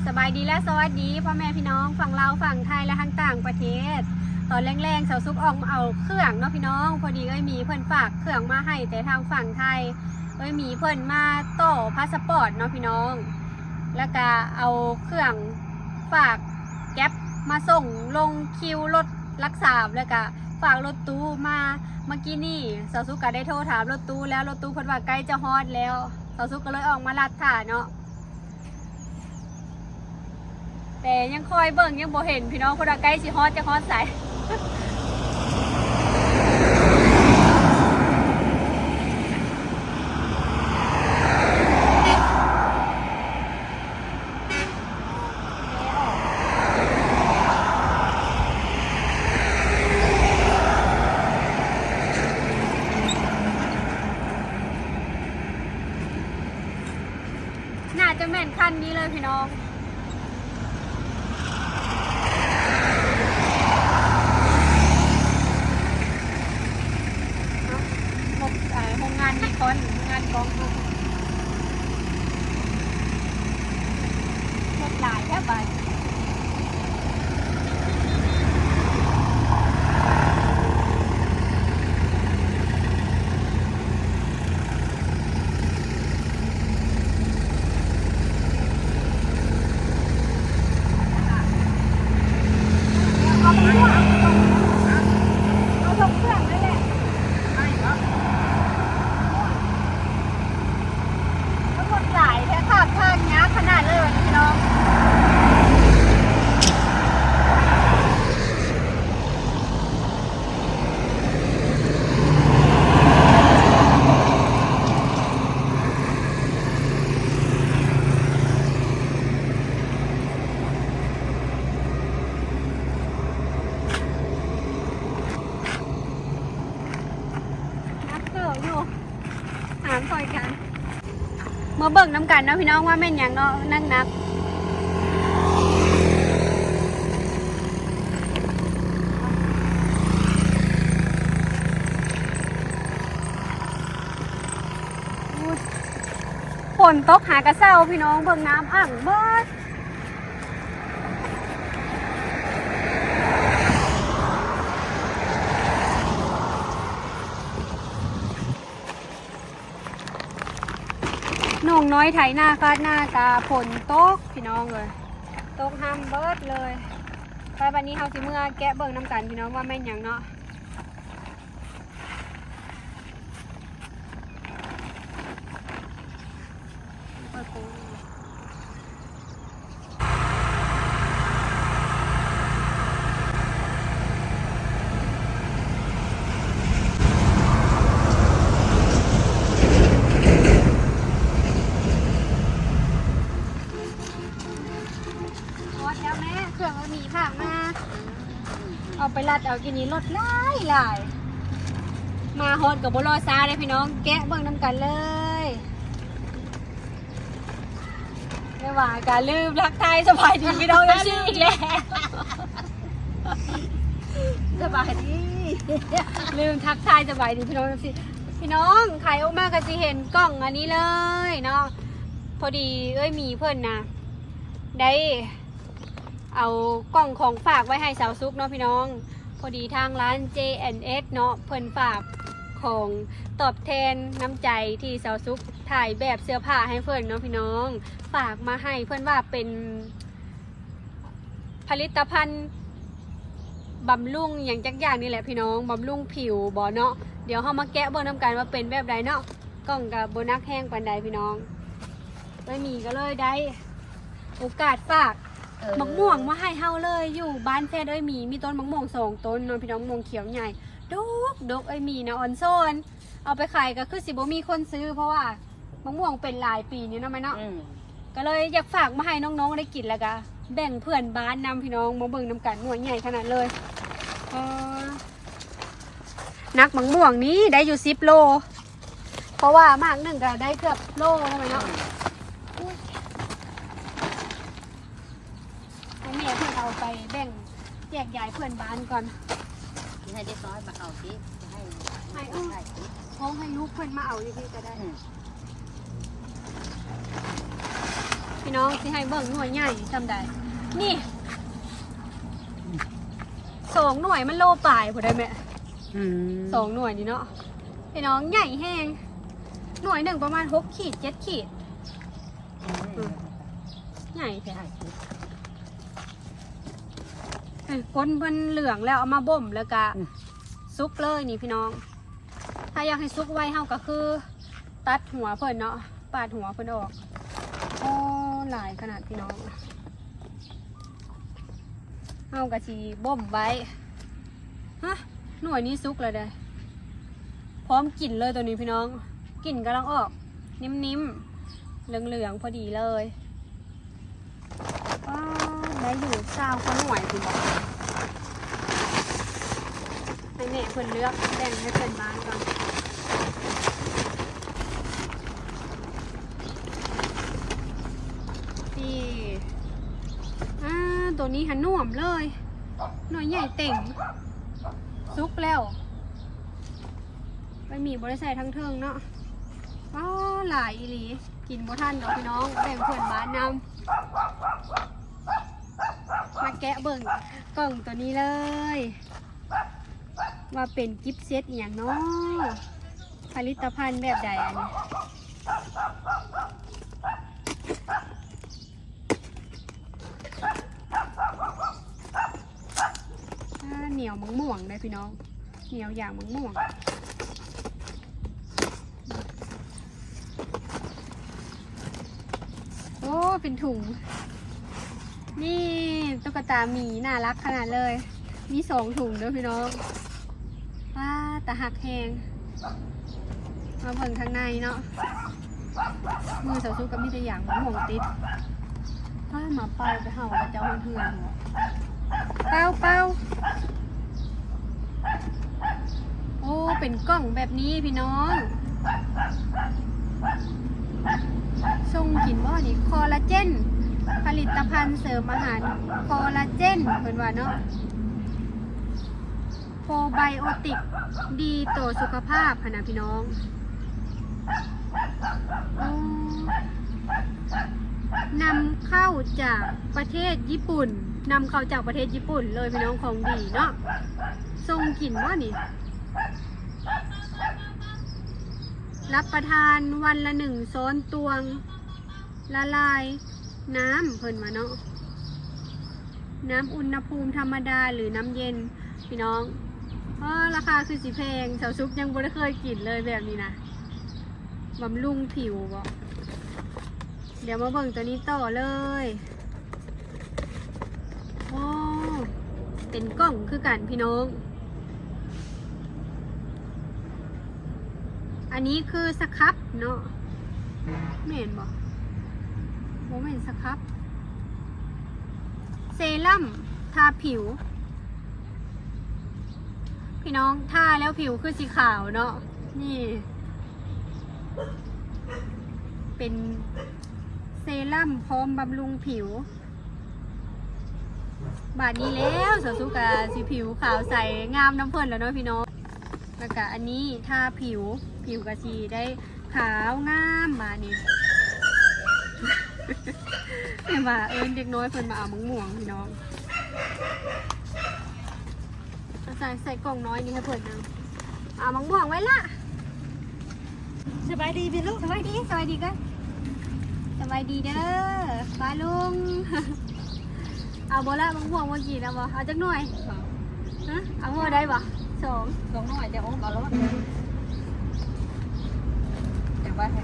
ສະບາຍດີ ແລະ ສະຫວັດດີພໍ່ແມ່ພີ່ນ້ອງຝັ່ງລາວ, ຝັ່ງໄທ ແລະ ທາງຕ່າງປະເທດ. ຕອນແລງໆ ສາວສຸກອອກມາເອົາເຄື່ອງເນາະພີ່ນ້ອງ, ພໍດີເອື້ອຍໝີເພິ່ນຝາກເຄື່ອງມາໃຫ້ແຕ່ທາງຝັ່ງໄທ. ເອື້ອຍໝີເພິ່ນມາຕໍ່ພາສະປອດເນາະພີ່ນ້ອງ, ແລ້ວກະເອົາເຄື່ອງຝາກແກັບມາສົ່ງລົງຄິວລົດຫຼັກສາມ ແລ້ວກະຝາກລົດຕູ້ມາ. ເມື່ອກີ້ນີ້ສາວສຸກກະໄດ້ໂທຖາມລົດຕູ້ແລ້ວ, ລົດຕູ້ເພິ່ນວ່າໃກ້ຈະຮອດແລ້ວ, ສາວສຸກກະເລີຍອອກມາລັດຖ້າເນາະ. ແຕ່ຍັງຄອຍເບິ່ງ ຍັງບໍ່ເຫັນພີ່ນ້ອງ ເພິ່ນວ່າໃກ້ຊິຮອດ ຈະຮອດໃສ. ໜ້າຈະແມ່ນຄັນນີ້ເລີຍພີ່ນ້ອງ. ໂຮງງານມີຄວັນ ໂຮງງານກ້ອງ ລົດຫຼາຍແທ້ບາດນີ້. ລົດຫຼາຍແທ້ ຂ້າມທາງຍາກຂະໜາດເລີຍວ່ານີ້ພີ່ນ້ອງ. ໜັກເຕີບຢູ່ ຫາມຊ່ອຍກັນ. ມາເບິ່ງນຳກັນເນາະພີ່ນ້ອງ ວ່າແມ່ນຫຍັງເນາະ ໜັກໆ. ຝົນຕົກຫາກະເຊົາພີ່ນ້ອງ ເບິ່ງນ້ຳອັ່ງເບິດ. ໜຸ່ມນ້ອຍໄຖນາຄາດນາກະຝົນຕົກພີ່ນ້ອງເອີຍ ຕົກຮ່ຳເບິດເລີຍ. ໄປ ບາດນີ້ເຮົາຊິເມືອແກະເບິ່ງນຳກັນພີ່ນ້ອງ ວ່າແມ່ນຫຍັງເນາະ. ຮອດແລ້ວແມ່ ເຄື່ອງເອື້ອຍໝີຝາກມາ. ເອົາໄປລັດເອົາກິນນີ້ ລົດຫຼາຍໆ. ມາຮອດກໍບໍ່ລໍຊ້າເດ້ພີ່ນ້ອງ ແກະເບິ່ງນຳກັນເລີຍ. ແມ່ຫວາກະລືມທັກທາຍສະບາຍດີພີ່ນ້ອງເອັຟຊີອີກແລ້ວ. ສະບາຍດີ ລືມທັກທາຍສະບາຍດີພີ່ນ້ອງເອັຟຊີ. ພີ່ນ້ອງ ໄຂອອກມາກະຊິເຫັນກ່ອງອັນນີ້ເລີຍເນາະ. ພໍດີເອື້ອຍໝີເພິ່ນນະ ໄດ້ເອົາກ່ອງຂອງຝາກໄວ້ໃຫ້ສາວສຸກເນາະພີ່ນ້ອງ. ພໍດີທາງຮ້ານເຈແອນເອັສເນາະ ເພິ່ນຝາກຂອງຕອບແທນນ້ຳໃຈທີ່ສາວສຸກຖ່າຍແບບເສື້ອຜ້າໃຫ້ເພິ່ນເນາະພີ່ນ້ອງ ຝາກມາໃຫ້. ເພິ່ນວ່າເປັນຜະລິດຕະພັນບຳລຸງຫຍັງຈັກຢ່າງນີ້ແຫຼະພີ່ນ້ອງ ບຳລຸງຜິວບໍເນາະ. ດຽວເຮົາມາແກະເບິ່ງນຳກັນວ່າເປັນແບບໃດເນາະ. ກ່ອງກະບໍ່ໜັກແຮງປານໃດພີ່ນ້ອງ. ເອື້ອຍໝີກະເລີຍໄດ້ໂອກາດຝາກ ເອີ ໝາກມ່ວງມາໃຫ້ເຮົາເລີຍ. ຢູ່ບ້ານແຟດເອື້ອຍໝີ ມີຕົ້ນໝາກມ່ວງສອງຕົ້ນເນາະພີ່ນ້ອງ ໝາກມ່ວງຂຽວໃຫຍ່ ດົກໆ. ເອື້ອຍໝີນະ ອ່ອນຊ້ອນ ເອົາໄປຂາຍກະຄືຊິບໍ່ມີຄົນຊື້ ເພາະວ່າໝາກມ່ວງເປັນຫຼາຍປີນີ້ເນາະແມ່ເນາະ. ອືມ ກະເລີຍຢາກຝາກມາໃຫ້ນ້ອງໆໄດ້ກິນ ແລ້ວກະແບ່ງເພື່ອນບ້ານນຳພີ່ນ້ອງ. ມາເບິ່ງນຳກັນ ໜ່ວຍໃຫຍ່ຂະໜາດເລີຍ. ເອີ ໜັກໝາກມ່ວງນີ້ໄດ້ຢູ່ສິບໂລ ເພາະວ່າໝາກໜຶ່ງກະໄດ້ເກືອບໂລແລ້ວແມ່ເນາະ. ອືມ ໃຫ້ແມ່ເພິ່ນເອົາໄປແບ່ງແຈກຢາຍເພື່ອນບ້ານກ່ອນ. ໃຫ້ເດັກນ້ອຍມາເອົາຕິ ໃຫ້ ໃຫ້ ເອີ ໃຫ້ຕິ ຮ້ອງໃຫ້ລູກເພິ່ນມາເອົາຢູ່ພີ້ກະໄດ້. ອືມ. ພີ່ນ້ອງ ຊິໃຫ້ເບິ່ງໜ່ວຍໃຫຍ່ຊ່ຳໃດ. ນີ້ ສອງໜ່ວຍມັນໂລປາຍພຸ້ນໄດ໋ແມ່. ອືມ ສອງໜ່ວຍນີ້ເນາະ ພີ່ນ້ອງ ໃຫຍ່ແຮງ. ໜ່ວຍໜຶ່ງປະມານຫົກຂີດ ເຈັດຂີດ. ອືມ ໃຫຍ່ແທ້. ເອີ ກົ້ນເພິ່ນເຫຼືອງແລ້ວ ເອົາມາບົ່ມ ແລ້ວກະ ອືມ ສຸກເລີຍນີ້ພີ່ນ້ອງ. ຖ້າຢາກໃຫ້ສຸກໄວ ເຮົາກໍຄືຕັດຫົວເພິ່ນເນາະ ປາດຫົວເພິ່ນອອກ. ໂອ້ ຫຼາຍຂະໜາດພີ່ນ້ອງ. ເຮົາກໍຊິບົ່ມໄວ້. ຮະ ໜ່ວຍນີ້ສຸກແລ້ວເດ້ ພ້ອມກິນເລີຍໂຕນີ້ພີ່ນ້ອງ. ກິ່ນກຳລັງອອກ ນິ້ມໆ ເຫຼືອງໆ ພໍດີເລີຍ. ປ້າດ ໄດ້ຢູ່ຊາວກວ່າໜ່ວຍພຸ້ນບໍ. ໃຫ້ແມ່ເພິ່ນເລືອກ ແບ່ງໃຫ້ເພື່ອນບ້ານກ່ອນ. ນີ້ ອ່າ ໂຕນີ້ຫາໜ່ວມເລີຍ ໜ່ວຍໃຫຍ່ເຕັງ ສຸກແລ້ວ. ໃບໝີ່ບໍ່ໄດ້ໃສ່ທາງເທິງເນາະ. ອໍ ຫຼາຍອີ່ຫຼີ ກິນບໍ່ທັນດອກພີ່ນ້ອງ ແບ່ງເພື່ອນບ້ານນຳ. ມາແກະເບິ່ງກ່ອງໂຕນີ້ເລີຍ ວ່າເປັນກິບເຊັດອີ່ຫຍັງເນາະ ຜະລິດຕະພັນແບບໃດອັນນີ້. ອ່າ ໜຽວໝາກມ່ວງເດ້ພີ່ນ້ອງ ໜຽວຢ່າງໝາກມ່ວງ. ໂອ້ ເປັນຖົງ. ນີ້ ຕຸກກະຕາໝີ ໜ້າລັກຂະໜາດເລີຍ. ມີສອງຖົງເດີພີ່ນ້ອງ. ປ້າ ຕາຮັກແຮງ. ມາເບິ່ງທາງໃນເນາະ ມືສາວສຸກກໍມີແຕ່ຢາງໝາກມ່ວງຕິດ. ປ້າ ໝາເປົ່າໄປເຫົ່າເຂົາເຈົ້າເຮືອນໆ. ເປົ່າໆ. ໂອ້ ເປັນກ່ອງແບບນີ້ພີ່ນ້ອງ. ຊົງກິນບໍ່ນີ້? ຄໍລາເຈນ ຜະລິດຕະພັນເສີມອາຫານຄໍລາເຈນ ເພິ່ນວ່າເນາະ. ໂປຣໄບໂອຕິກ ດີຕໍ່ສຸຂະພາບຫັ້ນນະພີ່ນ້ອງ. ໂອ້ ນຳເຂົ້າຈາກປະເທດຍີ່ປຸ່ນ ນຳເຂົ້າຈາກປະເທດຍີ່ປຸ່ນເລີຍພີ່ນ້ອງ ຂອງດີເນາະ. ຊົງກິນບໍ່ນີ້? ຮັບປະທານວັນລະໜຶ່ງຊ້ອນຕວງ ລະລາຍນ້ຳ ເພິ່ນວ່າເນາະ. ນ້ຳອຸນນະພູມທຳມະດາ ຫຼື ນ້ຳເຢັນ ພີ່ນ້ອງ. ອໍ ລາຄາຄືຊິແພງ ສາວສຸກຍັງບໍ່ໄດ້ເຄີຍກິນເລີຍແບບນີ້ນະ. ບຳລຸງຜິວບໍ? ດຽວມາເບິ່ງໂຕນີ້ຕໍ່ເລີຍ. ໂອ້ ເປັນກ່ອງຄືກັນພີ່ນ້ອງ. ອັນນີ້ຄືສະຄັບເນາະ ແມ່ນບໍ່? ບໍ່ແມ່ນສະຄັບ ເຊຣັ້ມທາຜິວ. ພີ່ນ້ອງ ທາແລ້ວຜິວຄືຊິຂາວເນາະ. ນີ້ ເປັນເຊຣັ້ມພ້ອມບຳລຸງຜິວ. ບາດນີ້ແລ້ວ ສາວສຸກກະຊິຜິວຂາວໃສງາມນຳເພິ່ນແລ້ວເນາະພີ່ນ້ອງ. ແລ້ວກະອັນນີ້ທາຜິວ ຜິວກະຊິໄດ້ຂາວງາມບາດນີ້. ແມ່ນວ່າເອີ້ນເດັກນ້ອຍເພິ່ນມາເອົາໝາກມ່ວງພີ່ນ້ອງ. ໃສ່ ໃສ່ກ່ອງນ້ອຍນີ້ໃຫ້ເພິ່ນນຳ. ເອົາໝາກມ່ວງໄວ້ລະ. ສະບາຍດີພີ່ລູກ. ສະບາຍດີ ສະບາຍດີກ່ອນ. ສະບາຍດີເດີປ້າລຸງ. ເອົາບໍ່ລະ ໝາກມ່ວງເມື່ອກີ້ນະບໍ່? ເອົາຈັກໜ່ວຍ? ສອງ. ຮະ ເອົາໝົດໄດ້ບໍ່? ສອງ. ສອງໜ່ວຍ ຈະອົບເອົາໂລດ.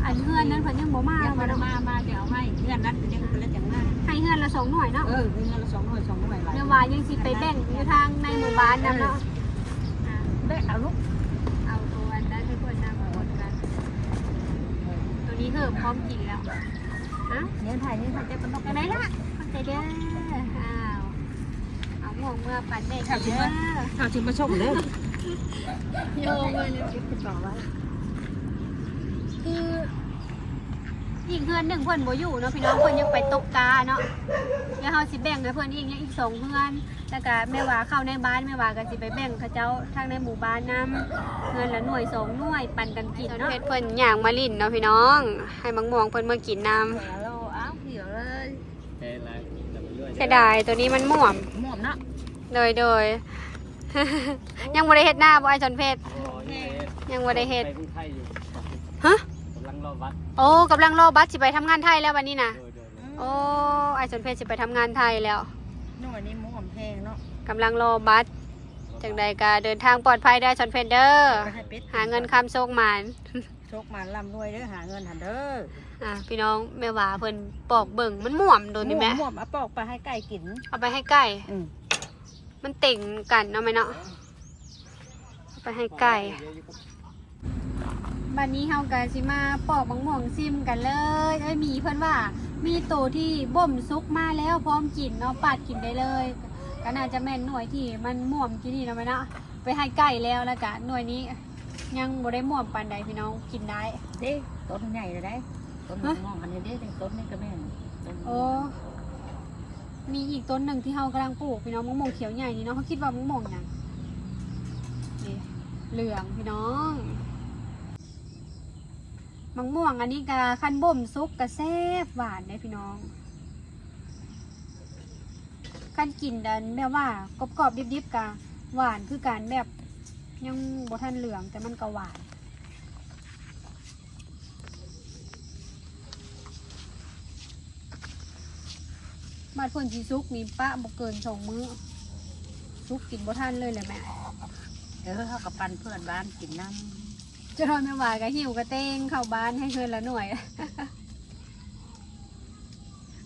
ອັນເຮືອນນັ້ນເພິ່ນຍັງບໍ່ມາ ເພິ່ນບໍ່ໄດ້ມາ ມາຈະເອົາໃຫ້. ເຮືອນນັ້ນເພິ່ນຍັງ ເພິ່ນລະຈັ່ງມາ. ໃຫ້ເຮືອນລະສອງໜ່ວຍເນາະ. ເອີ ເຮືອນລະສອງໜ່ວຍ ສອງໜ່ວຍ. ແລ້ວວ່າຍັງຊິໄປແບ່ງຢູ່ທາງໃນໝູ່ບ້ານນຳເນາະ. ອ່າ ແບກເອົາລູກ ເອົາໂຕອັນນັ້ນໃຫ້ເພິ່ນນຳ ເອົາອັນນັ້ນ. ໂຕນີ້ເຮີ້ມພ້ອມກິນແລ້ວ. ຮະ ເງິນໄຜ ເງິນໄຜ ເຈັບປະນົກ ຈັ່ງໃດລະ? ຂອບໃຈເດີ. ອ້າວ ເອົາໝວກເມືອປັນແມ່ກິນເດີ. ເອົາຊິມາ ເອົາຊິມາສົ່ງເດີ. ໂຍມເລີຍ ເກັບຕິດຕໍ່ໄວ້. ຄື ອີກເຮືອນໜຶ່ງເພິ່ນບໍ່ຢູ່ເນາະພີ່ນ້ອງ ເພິ່ນຍັງໄປຕົກກາເນາະ. ແລ້ວເຮົາຊິແບ່ງໃຫ້ເພິ່ນອີກ ຍັງອີກສອງເຮືອນ. ແລ້ວກະແມ່ວ່າເຂົ້າໃນບ້ານ ແມ່ວ່າກະຊິໄປແບ່ງເຂົາເຈົ້າທາງໃນໝູ່ບ້ານນຳ ເຮືອນລະໜ່ວຍສອງໜ່ວຍ ປັນກັນກິນເນາະ. ເພິ່ນ ເພິ່ນຍ່າງມາຫຼິ້ນເນາະພີ່ນ້ອງ ໃຫ້ໝາກມ່ວງເພິ່ນເມືອກິນນຳ. ເອົາ ເອົາ ເອົາ. ເສຍດາຍ ໂຕນີ້ມັນມ່ວມ ມ່ວມເນາະ ໂດຍ ໂດຍ ຍັງບໍ່ໄດ້ເຮັດນາບໍ່ ອ້າຍສອນເພັດ? ຍັງບໍ່ໄດ້ເຮັດ ຍັງບໍ່ໄດ້ເຮັດ ໄປເມືອງໄທຢູ່ ຮະ? ກຳລັງລໍບັດ ໂອ້ ກຳລັງລໍບັດ ຊິໄປທຳງານໄທແລ້ວບັດນີ້ນະ ໂດຍ ໂດຍ ໂອ້ ອ້າຍສອນເພັດຊິໄປທຳງານໄທແລ້ວ ນ້ອຍນີ້ມ່ວມແຮງເນາະ ກຳລັງລໍບັດ ຈັ່ງໃດກະເດີນທາງປອດໄພເດີ ສອນເພັດເດີ ຫາເງິນຄຳໂຊກໝານ ໂຊກໝານລ່ຳລວຍເດີ ຫາເງິນຫັ້ນເດີ ອ່າ ພີ່ນ້ອງ ແມ່ຫວາເພິ່ນປອກເບິ່ງ ມັນມ່ວມໂດນນີ້ແມ່ ມ່ວມໆ ເອົາປອກໄປໃຫ້ໄກ່ກິນ ເອົາໄປໃຫ້ໄກ່ ອືມ ມັນເຕັງກັນເນາະແມ່ເນາະ ເອົາໄປໃຫ້ໄກ່ ບັດນີ້ເຮົາກະຊິມາປອກໝາກມ່ວງຊິມກັນເລີຍ ເອີຍ ມີເພິ່ນວ່າມີໂຕທີ່ບົ່ມສຸກມາແລ້ວພ້ອມກິນເນາະ ປາດກິນໄດ້ເລີຍ ກະໜ້າຈະແມ່ນໜ່ວຍທີ່ມັນມ່ວມກີ້ນີ້ເນາະແມ່ເນາະ ໄປໃຫ້ໄກ່ແລ້ວ ແລ້ວກະໜ່ວຍນີ້ ຍັງບໍ່ໄດ້ມ່ວມປານໃດພີ່ນ້ອງ ກິນໄດ້ ເດ້ ຕົ້ນໃຫຍ່ແລ້ວໃດ ຕົ້ນ ຮະ? ໝາກມ່ວງອັນນີ້ເດ້ ຕົ້ນນີ້ກະແມ່ນ ໂອ້ ມີອີກຕົ້ນໜຶ່ງທີ່ເຮົາກຳລັງປູກພີ່ນ້ອງ ໝາກມ່ວງຂຽວໃຫຍ່ນີ້ເນາະ ເຮົາຄິດວ່າໝາກມ່ວງຫຍັງ ນີ້ ເຫຼືອງພີ່ນ້ອງ ໝາກມ່ວງອັນນີ້ກະຄັນບົ່ມສຸກກະແຊບຫວານເດ້ພີ່ນ້ອງ ຄັນກິນອັນແບບວ່າກອບໆ ດິບໆ ກະຫວານຄືກັນ ແບບຍັງບໍ່ທັນເຫຼືອງ ແຕ່ມັນກະຫວານ ບາດເພິ່ນຊິສຸກນີ້ປະບໍ່ເກີນສອງມື້ ສຸກກິນບໍ່ທັນເລີຍແຫຼະແມ່ ເອີ ເຮົາກະປັນເພື່ອນບ້ານກິນນຳ ຈະຮອດແມ່ຫວາກະຫິ້ວກະເຕັງເຂົ້າບ້ານໃຫ້ເພິ່ນລະໜ່ວຍ.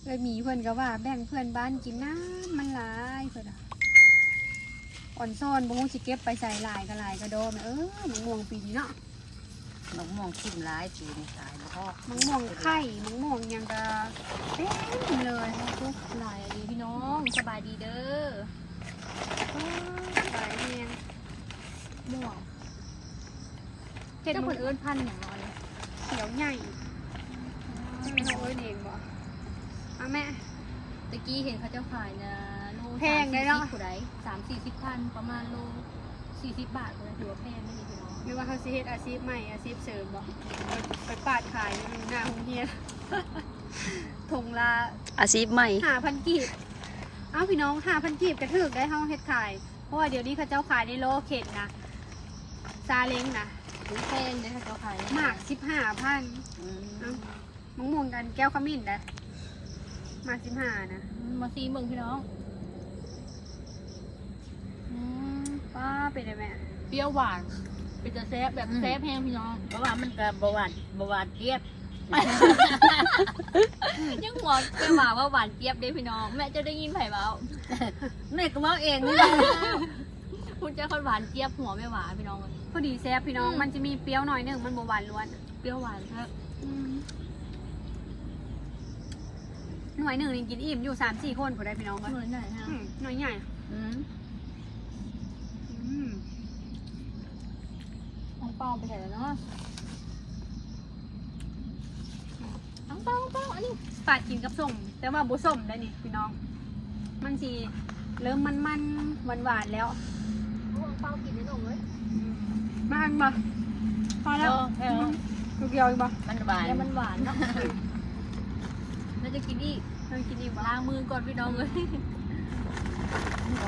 ເອື້ອຍໝີເພິ່ນກະວ່າແບ່ງເພື່ອນບ້ານກິນນຳ ມັນຫຼາຍເພິ່ນວ່າ ອອນຊອນບໍ່ຮູ້ຊິເກັບໄປໃສ ຫຼາຍກະຫຼາຍກະດອກ ເອີ ໝາກມ່ວງປີນີ້ເນາະ ໝາກມ່ວງກິນຫຼາຍປີນີ້ຂາຍບໍ່ອອກ ໝາກມ່ວງໄຂ່ ໝາກມ່ວງຫຍັງກະເຕັມເລີຍ ໂອ້ ຫຼາຍອີ່ຫຼີພີ່ນ້ອງ ສະບາຍດີເດີ ໂອ້ ຫຼາຍແຮງ ມ່ວງ ເຫັນເພິ່ນເອີ້ນພັນຫຍັງເນາະ ອັນນີ້ ຂຽວໃຫຍ່ ແມ່ນເຮົາເອີ້ນເອງບໍ່ ເອົາແມ່ ຕະກີ້ເຫັນເຂົາເຈົ້າຂາຍນະ ໂລ ແພງໃດເນາະ ສາມສີ່ສິບ ຜູ້ໃດ ສາມສີ່ສິບພັນ ປະມານໂລສີ່ສິບບາດພຸ້ນນະ ຖືວ່າແພງອີ່ຫຼີພີ່ນ້ອງ ຫຼືວ່າເຮົາຊິເຮັດອາຊີບໃໝ່ ອາຊີບເສີມບໍ່ ໄປ ໄປປາດຂາຍຢູ່ໜ້າໂຮງຮຽນ ຖົງລະ ອາຊີບໃໝ່ ຫ້າພັນກີບ ເອົ້າ ພີ່ນ້ອງ ຫ້າພັນກີບກະຖືກໄດ໋ ເຮົາເຮັດຂາຍ ເພາະວ່າດຽວນີ້ເຂົາເຈົ້າຂາຍໃນລໍ້ເຂັນນະ ຊາເລັງນະ ໂອ້ຍ ແພງເດ້ ເຂົາເຈົ້າຂາຍ ໝາກສິບຫ້າພັນ ອືມ ເອົ້າ ໝາກມ່ວງກັນແກ້ວຂະມິ້ນເດ້ ໝາກສິບຫ້ານະ ອືມ ມາຊີມເບິ່ງພີ່ນ້ອງ ອືມ ປ້າ ເປັນໃດແມ່ ປ່ຽວຫວານ ເປັນຕາແຊບ ແບບ ອືມ ແຊບແຮງພີ່ນ້ອງ ເພາະວ່າມັນກະບໍ່ຫວານ ບໍ່ຫວານຈຽບ ຍັງຫົວແມ່ຫວາເວົ້າຫວານຈຽບເດ້ພີ່ນ້ອງ ແມ່ເຈົ້າໄດ້ຍິນໃຜເວົ້າ ແມ່ກະເວົ້າເອງນີ້ແຫຼະ ພຸ້ນຈັກຄົນຫວານຈຽບຫົວແມ່ຫວາພີ່ນ້ອງ ພໍດີແຊບພີ່ນ້ອງ ອືມ ມັນຈະມີປ່ຽວໜ້ອຍໜຶ່ງ ມັນບໍ່ຫວານລ້ວນ ປ່ຽວຫວານແທ້ ອືມ ໜ່ວຍໜຶ່ງນີ້ກິນອີ່ມຢູ່ສາມສີ່ຄົນພຸ້ນໃດ໋ພີ່ນ້ອງເອີຍ ໜ່ວຍໃຫຍ່ແຮງ ອືມ ໜ່ວຍໃຫຍ່ ອືມ ອືມ ອັງເປົາໄປໃສແລ້ວເນາະ ອັງເປົາ ອັງເປົາ ອັນນີ້ ປາດກິນກັບສົ້ມ ແຕ່ວ່າບໍ່ສົ້ມໄດ໋ນີ້ພີ່ນ້ອງ ມັນຊິເລີ່ມມັນໆ ຫວານໆ ແລ້ວ ເອົາອັງເປົາກິນໄດ້ລົງເລີຍ ອືມ ມາອັນບໍ່ ພໍແລ້ວ ພໍແລ້ວ ອືມ ລູກດຽວອີກບໍ່ ມັນຫວານ ແລ້ວມັນຫວານເນາະ ແລ້ວຈະກິນອີກ ເຮົາກິນອີກບໍ່ ລ້າງມືກ່ອນພີ່ນ້ອງເອີຍ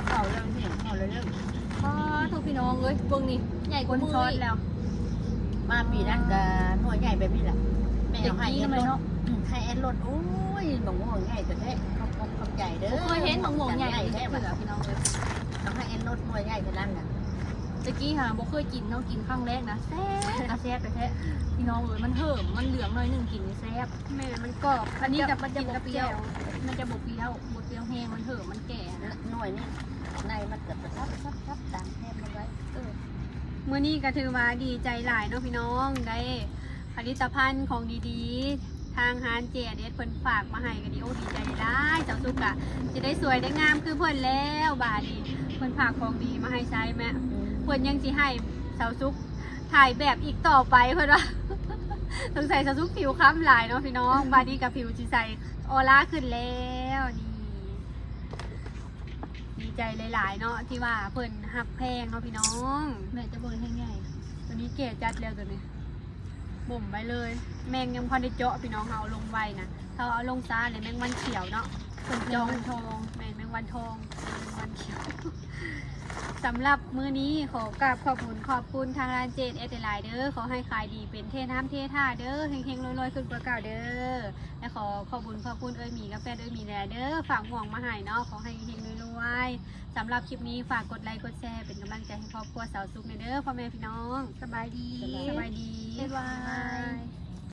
ເຂົ້າແລ້ວນີ້ ເຂົ້າແລ້ວເດີ ປ້າໂທ້ ພີ່ນ້ອງເອີຍ ເບິ່ງນີ້ ໃຫຍ່ກວ່າມື້ອີກ ມາປີນັ້ນກະໜ່ວຍໃຫຍ່ແບບນີ້ແຫຼະ ແມ່ເອົາໃຫ້ແອດລົດ ໃຫ້ແອດລົດ ໂອ້ຍ ບັກມ່ວງໃຫຍ່ແທ້ໆ ຂອບອົກຂອບໃຈເດີ ບໍ່ເຄີຍເຫັນບັກມ່ວງໃຫຍ່ແທ້ໆ ພີ່ນ້ອງເອີຍ ເອົາໃຫ້ແອດລົດໜ່ວຍໃຫຍ່ຂະໜາດນັ້ນ ຕະກີ້ຫາບໍ່ເຄີຍກິນເນາະ ກິນຄັ້ງແລກນະ ແຊບ ກະແຊບແທ້ໆ ພີ່ນ້ອງເອີຍ ມັນເຫີມ ມັນເຫຼືອງໜ້ອຍໜຶ່ງ ກິນແຊບ ແມ່ນ ມັນກອບ ອັນນີ້ກະມັນຈະບໍ່ປ່ຽວ ມັນຈະບໍ່ປ່ຽວ ບໍ່ປ່ຽວແຮງ ມັນເຫີມ ມັນແກ່ ໜ່ວຍນີ້ ໃນມັນກະກະຊັບໆໆ ຕາມແຄມມັນໄວ້ ເອີ ມື້ນີ້ກະຖືວ່າດີໃຈຫຼາຍເນາະພີ່ນ້ອງ ໄດ້ຜະລິດຕະພັນຂອງດີໆ ທາງຮ້ານເຈແອນເອັສເພິ່ນຝາກມາໃຫ້ ກະດີອົກດີໃຈຫຼາຍ ສາວສຸກກະຊິໄດ້ສວຍໄດ້ງາມຄືເພິ່ນແລ້ວ ບາດນີ້ເພິ່ນຝາກຂອງດີມາໃຫ້ໃຊ້ແມ່ ອືມ ເພິ່ນຍັງຊິໃຫ້ສາວສຸກຖ່າຍແບບອີກຕໍ່ໄປ ເພິ່ນວ່າ ສົງໄສສາວສຸກຜິວຄ້ຳຫຼາຍເນາະພີ່ນ້ອງ ບາດນີ້ກະຜິວຊິໃສ ອໍລາຂຶ້ນແລ້ວນີ້ ດີໃຈຫຼາຍໆ ເນາະ ທີ່ວ່າເພິ່ນຮັກແພງເນາະພີ່ນ້ອງ ແມ່ຈະເບິ່ງແຮງໃຫຍ່ ໂຕນີ້ແກ່ຈັດແລ້ວ ໂຕນີ້ບົ່ມໄວ້ເລີຍ ແມງຍັງບໍ່ທັນໄດ້ເຈາະພີ່ນ້ອງ ເຮົາເອົາລົງໄວນະ ຖ້າເອົາລົງຊ້າແລ້ວແມງວັນຂຽວເນາະ ເພິ່ນຈອງ ແມງວັນທອງ ແມ່ນ ແມງວັນທອງ ແມງວັນຂຽວ. ສຳລັບມື້ນີ້ຂໍກາບຂອບບຸນຂອບຄຸນທາງຮ້ານເຈເອັສຫຼາຍໆເດີ້. ຂໍໃຫ້ຂາຍດີເປັນເທນ້ຳເທທ່າເດີ້. ເຮັງໆລວຍໆຂຶ້ນກວ່າເກົ່າເດີ້. ແລະ ຂໍຂອບບຸນຂອບຄຸນເອື້ອຍໝີກັບແຟນເອື້ອຍໝີຫຼາຍໆເດີ້. ຝາກໝວກມາໃຫ້ເນາະ. ຂໍໃຫ້ເຮັງໆລວຍໆ. ສຳລັບຄລິບນີ້ຝາກກົດໄລກົດແຊເປັນກຳລັງໃຈໃຫ້ຄອບຄົວສາວສຸກແດ່ເດີ້ ພໍ່ແມ່ພີ່ນ້ອງ. ສະບາຍດີ. ສະບາຍດີ. ບາຍບາຍ.